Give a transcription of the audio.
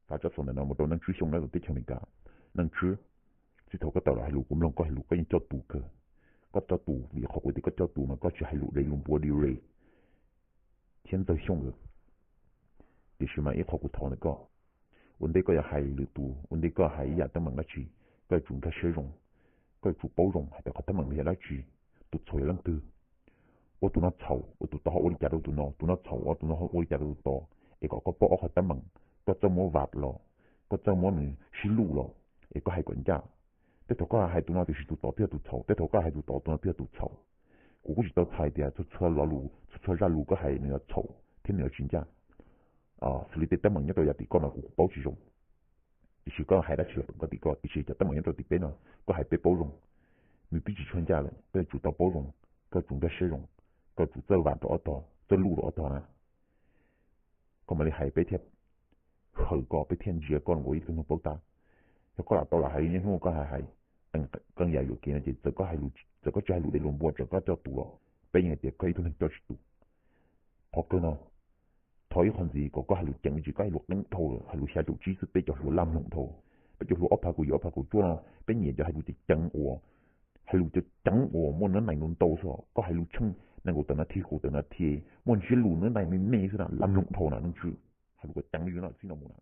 Thav tsab xov ntawm no mus rau Neej Tswb Xyooj nyob rau teb chaws Amelikas. Neej Tswb, txij thaum koj tawm los hais lus kuv mloog koj hais lus koj yeej coj tus kawg. Koj coj tus vim qhov kuv tias koj coj tus mas koj tsis hais lus dev lus npua di res thiab Ntxawg Xyooj lawm. Tiam sis mas ib qho kuv thov ntawm koj, ua ntej koj yuav hais lwm tus, ua ntej koj hais ib yam teeb meem dab tsi, koj yuav tsum nkag siab zoo, koj yuav tsum paub zoo hais tias qhov teeb meem yog dab tsi, tus txhaum yog leej twg, ua tus no txhaum ua tus tod ho ua li cas rau tus no, tus no txhaum ua tus no ho ua li cas rau tus tod, es kom koj paub ob qhov teeb meem, koj txawj muab vam los, koj txawj muab nws sib luj los, es koj hais kom ncaj. Tej thaum koj hais tus no tiam sis tus tod twb yog tus txhaum, tej thaum koj hais tus tod tus no twb yog tus txhaum. Kuv kuj tsis tau txhais tias txhua txhua lo lus, txhua txhua zaj lus koj hais nws yuav txhaum thiab nws yuav tsis ncaj. Xws li tej teeb meem nyob rau yav tim koj no kuv kuj paub tsis zoo, tiam sis koj hais dab tsi los koj tim koj, tiam sis cov teeb meem nyob rau tim peb no koj hais peb paub zoo. Nws twb tsis tshua ncaj lawm, koj yuav tsum tau paub zoo, koj yuav tsum nkag siab zoo, koj yuav tsum txawj vam rau ob tog, txawj luj rau ob tog na, koj mam li hais peb thiaj hawm koj, peb thiaj ntsia koj ua ib tug neeg paub tab. Yog koj lam tau lam hais li niaj hnub koj hais hais, qee yam yuam kev no ces txawm koj tsis hais lus dev lus npua, txawm koj coj tus los, peb yeej hais tias koj ib tug neeg coj tsis tus. Qhov kawg no, thov ib qho ntxiv kom koj hais lus ceev, tsis koj hais lus qeeb dhau lawm, hais lus xya caum tsib xwb peb cov hluas laj mloog dhau. Peb cov hluas ob phav kaum yim ob phav kaum cuaj no peb nyiam cov hais lus ceev ceev uas, hais lus ceev ceev uas muaj nab nais ntau ntau xwb. Koj hais lus tsheej nees nkaum tawm nas thi, kaum tawm nas thi, muaj ntsiab lus nab nais me me xwb na, laj mloog dhau na Neej Tswb. Hais lus kom ceev li no txij no mus na.